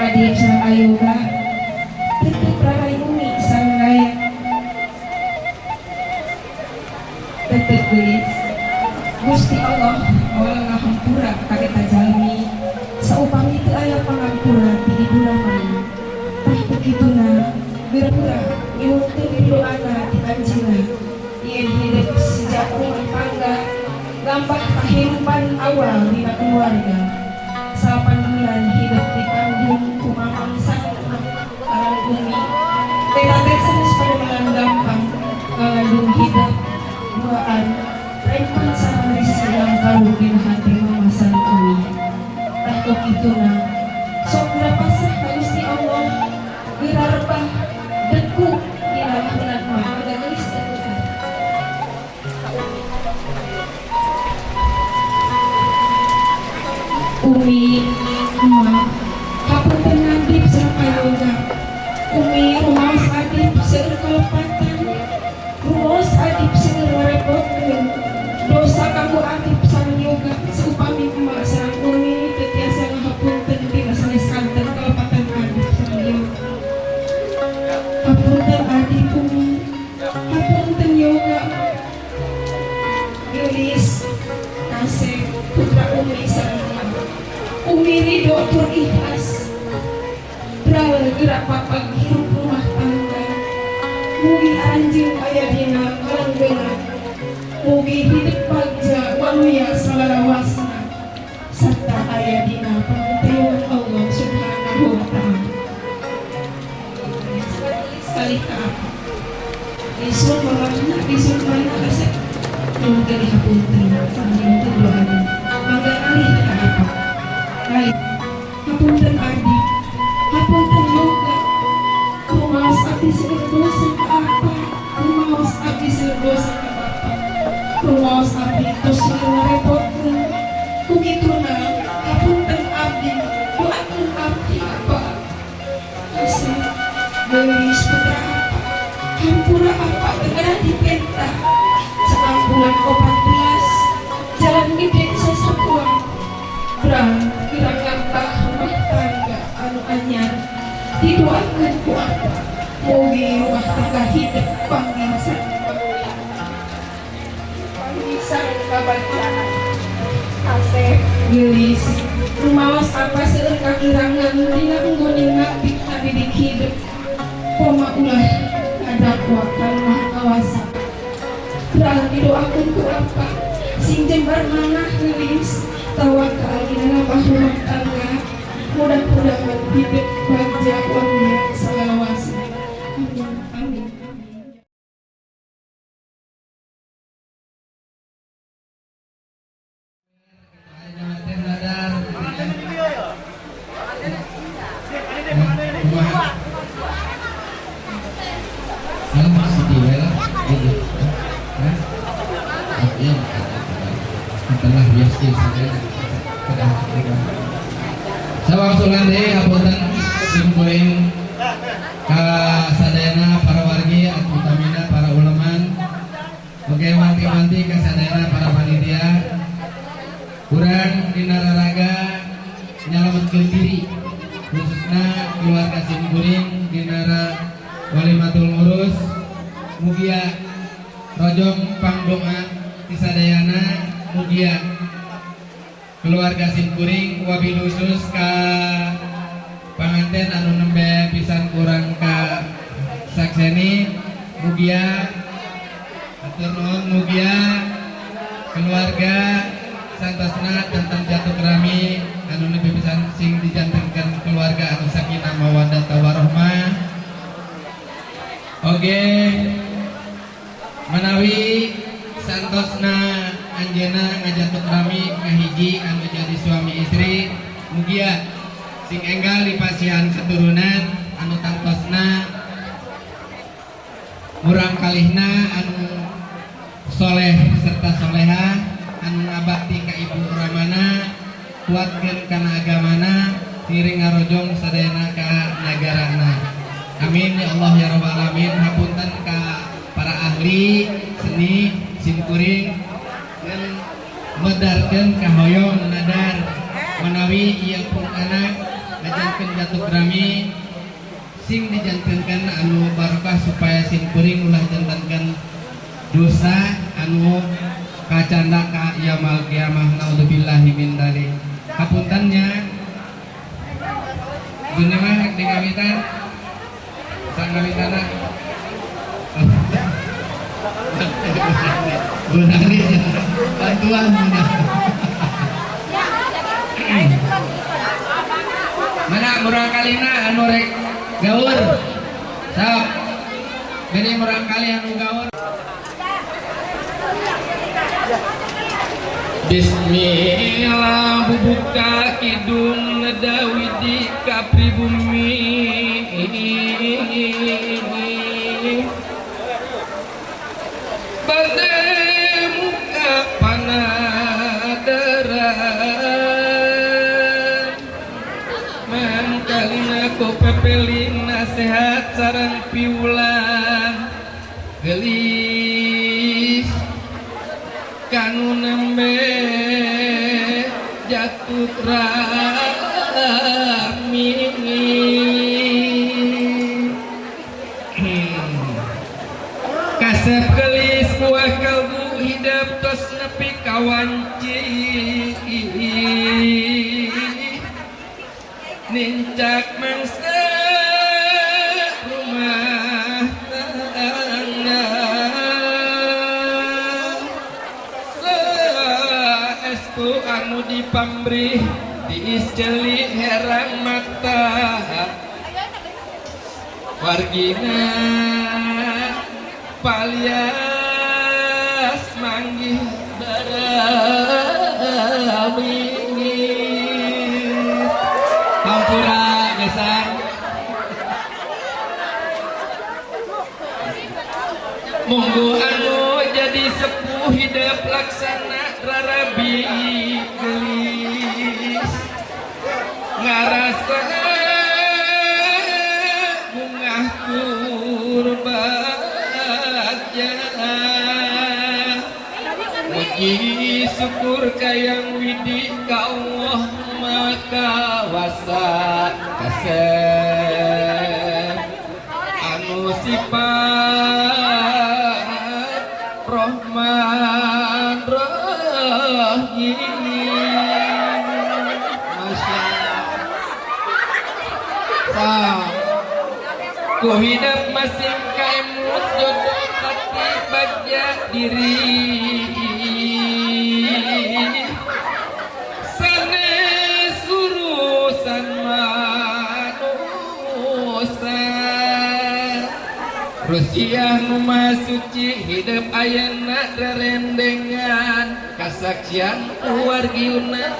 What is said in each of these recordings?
Adip sareng Ayoga tetep rahayu Umi sareng Raya, tetep geulis. Gusti Allah moal ngahampura ka eta jalmi saupami teu aya pangampura ti ibuna mana. Tah, ku kituna geura nyuhunkeun doana ti anjeunna yen hidup sejak rumah tangga lambah kahirupan awal dina keluarga. 9 bulan hidup dikandung ku mamang sareng umi. Eta teh sanes padamelan gampang ngangandung hidup duaan rempan sareng risi langkarung dina hati mama sareng umi. Tah, ku kituna sok geura pasrah ka Gusti Allah, geura rebah dekuk dina lahunan mah agak geulis teh ka umi. Umi, Emak, hapunten Adip sareng Ayoga. Umi, rumaos Adip seueur kalepatan, rumaos Adip seueur ngarepotkeun. Dosa kanggo Adip sareng Yoga saupami Emak sareng Umi teu tiasa ngahapunten tina sanes kanten kalepatan Adip sareng Yoga. Hapunten Adip, Umi, hapunten Yoga. Geulis kasep putra Umi sareng Emak. Umi ridho tur ikhlas. Bral geura papag hirup rumah tangga. Mugi anjeun aya dina kalanggengan. Mugi hidup bagja waluya salalawasna serta aya dina pangantayungan Allah Subhanahu wa Ta'ala. Sekali ka apa? Isun mamahna, isun mana kasep. Nyuhunkeun dihapunten sareng nyuhunkeun doana. Mangga ngalih ka apa? Ngalih. Hapunten Adip, hapunten Yoga. Rumaos abdi seueur dosa ka apa? Rumaos abdi seueur dosa ka Bapak. Rumaos abdi tos seueur ngarepotkeun. Ku kituna hapunten abdi, doakeun abdi apa? Kasep geulis putra apa? Hampura apa teu dipenta. Saang bulan 14 jalan gede sasapuan. Brang geura ngambah rumah tangga anu anyar, didoakeun ku apa. Mugi rumah tangga hidup panggih sareng panggih sareng kabagjaan. Asep geulis, rumaos apa seueur kakirangan dina enggoning ngabdi ngadidik hidup. Koma ulah ngadakwa ka Nu Maha Kawasa. Brang didoakeun ku apa sing jembar manah geulis, tawakal dina nambah rumah tangga. Mudah-mudahan hidup bagja waluya salalawasna. Amin, amin, amin. Teh nadar gitu ya. Kumaha? Ah, sedih we lah gitu. Hah? Oh, iya. Adalah biasa saja. Sawangsulan deui, hapunten sim kuring ka sadayana para wargi, utamina para uleman. Oke, wanti-wanti ka sadayana para panitia. Kurang dina raraga nyalametkeun diri, khususna keluarga sim kuring dina walimatul ngurus. Mugia rojong pangdoa ti sadayana, mugia keluarga sim kuring, wabil khusus ka panganten anu nembe pisan kurang ka sakseni, mugia, atur nuhun, mugia keluarga santosna tentang jatuh kerami anu nembe pisan sing dijantenkeun keluarga anu sakinah mawaddah warahmah. Oke, menawi santosna anjeunna ngajatuk rami ngahiji anu jadi suami istri, mugia sing enggal dipasihan keturunan anu tangtosna murang kalihna anu soleh serta soleha, anu ngabakti ka ibu ramana, kuatkeun kana agamana, ngiring ngarojong sadayana ka nagarana. Amin ya Allah ya rabbal alamin. Hapunten ka para ahli seni, simkuring ngan medarkeun kahoyong nadar menawi ieu pun anak ngajankeun jatuh. untuk rami sing dijantenkeun anu barokah supaya sim kuring ulah jantenkeun dosa anu kacanda ka yaumil kiamah, naudzubillahi min dzalik. Hapunten nya. Bunda mah rek dikawitan sang kawitana. Bunda bantuan Bunda. Mana murang kalina anu rek gaur? Sok. Beri murang kali anu gaur. Bismillah bubuka kidung nedawidi ka pribumi bade muka panadaran mangkalina ku pepelin nasihat sareng piulang gelis kanu nembe jatuh rami. Kasep gelis buah kalbu hidap tos nepi kawanci nincak mangsa rumah tangga saestu anu dipamrih diisceli herang mata wargina palias manggih barawingit. Hampura besan. Monggo anu jadi sepuh hidup laksana rarabi gelis ngarasa bungah kurbaja muji syukur kayang widi ka Allah maka wasa kasep anu sifat Rahman Rahim. Masya Allah. Ku hidup masing kaemut jodoh hati bagja diri sanes urusan manusia Rusiah nu suci hidup ayeuna rerendengan kasaksian wargiuna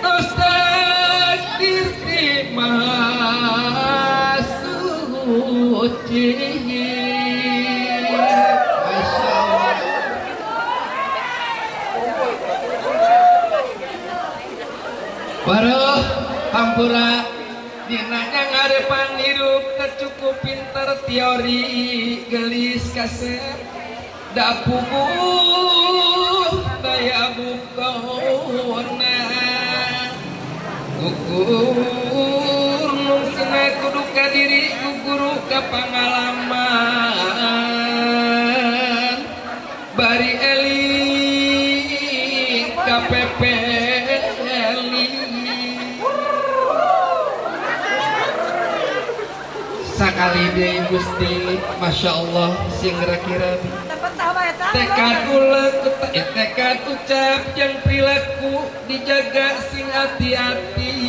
tos takdir ti Maha Suci. Masya Allah. Baruh hampura dinanya ngarepan hirup tercukup pinter teori gelis kasep da puguh daya bukona gugur nungsina kudu ka diri guguru ka pangalaman bari eling ka pepeli sakali deui Gusti. Masya Allah sing kira-kira tekad ulah tekad ucap yang perilaku dijaga sing hati-hati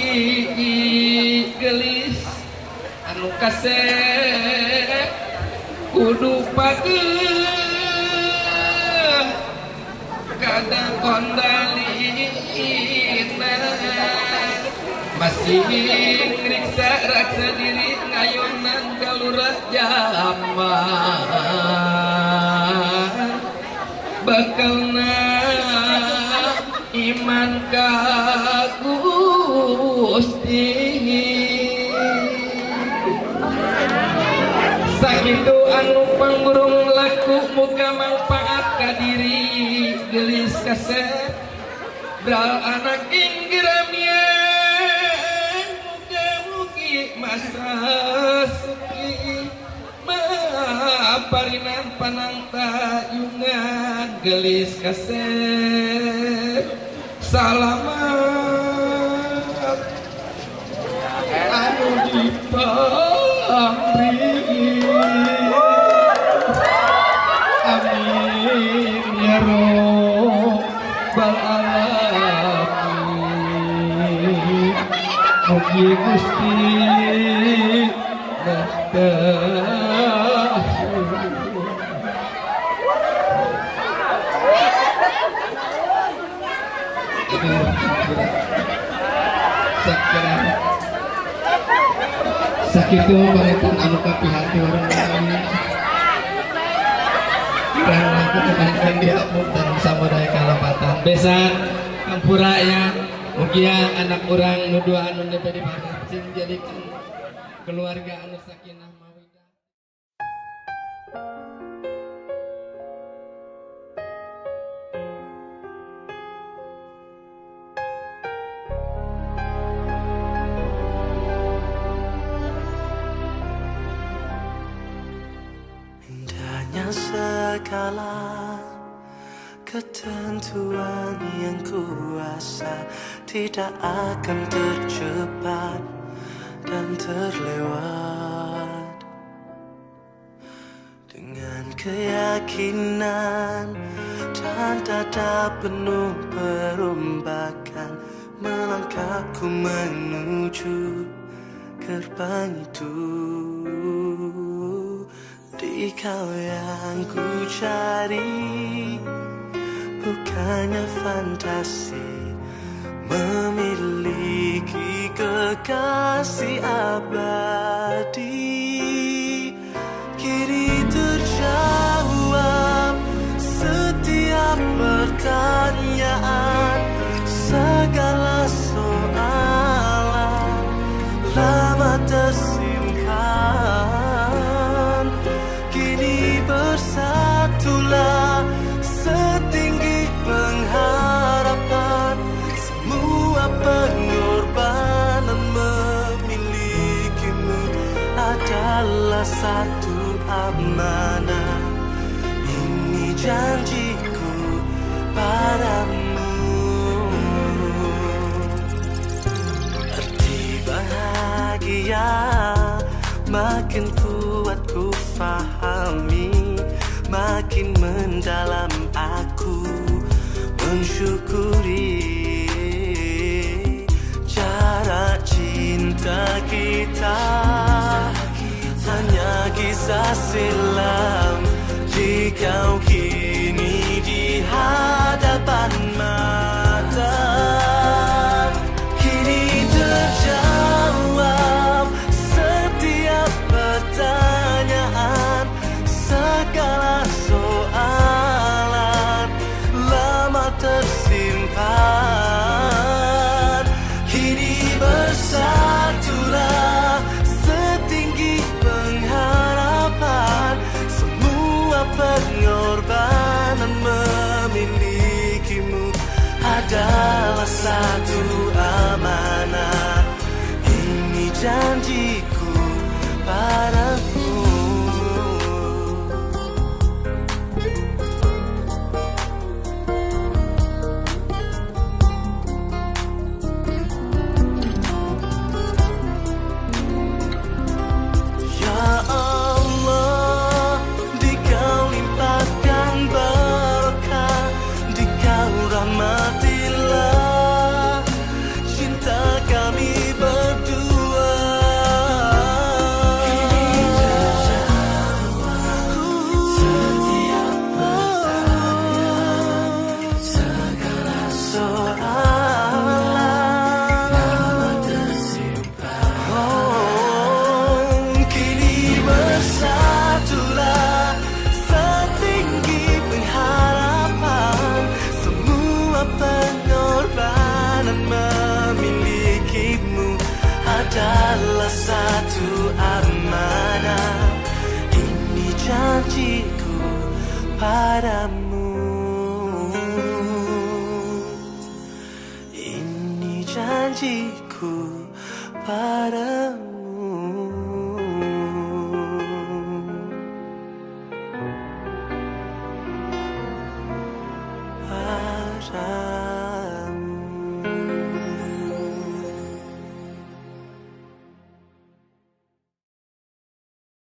gelis anu kasep kudu pageuh kadang kondalina masih ngriksa raksa diri ngayonan kalurah jaman bakalna iman ka Gusti sakitu anu pangburung laku muga manfaat ka diri gelis kasep bral anak inggiramnya Panangtayungan gelis kasep salamat anu dipamri. Amin ya robbal alamin. Mugi Gusti sakitu pangetan anu kapihatur kurang langkung kebanyakan dihapunten samudaya kalepatan besan hampura ya mugia anak urang nu dua anu nepi di sing jadikeun keluarga anu sakinah mawaddah. Indahnya segala ketentuan yang kuasa tidak akan tercepat dan terlewat. Dengan keyakinan dan dada penuh perombakan, melangkahku menuju gerbang itu. Di kau yang ku cari, bukannya fantasi, memiliki kekasih abadi. Kini terjawab setiap pertanyaan, segala soalan lama tersimpan. Kini bersatulah setinggi pengharapan, semua pengorbanan memilikimu adalah satu amanah. Ini janjiku padamu. Arti bahagia makin kuat ku fahami, makin mendalam aku mensyukuri cara cinta kita. Hanya kisah silam jika kini di hadapan mata. Kini terjawab setiap pertanyaan, segala soalan lama tersimpan. Kini bersatulah setinggi pengharapan, semua pengorbanan memilikimu adalah satu amanah. Ini janjiku padamu. Ya Allah, di kau limpahkan barokah, di kau rahmatilah cinta kami berdua. Kini terjawab setiap pertanyaan, segala soalan lama tersimpan. Oh, kini bersatulah setinggi pengharapan, semua pengorbanan memilikimu adalah satu amanah. Ini janjiku padamu. Ini janjiku padamu.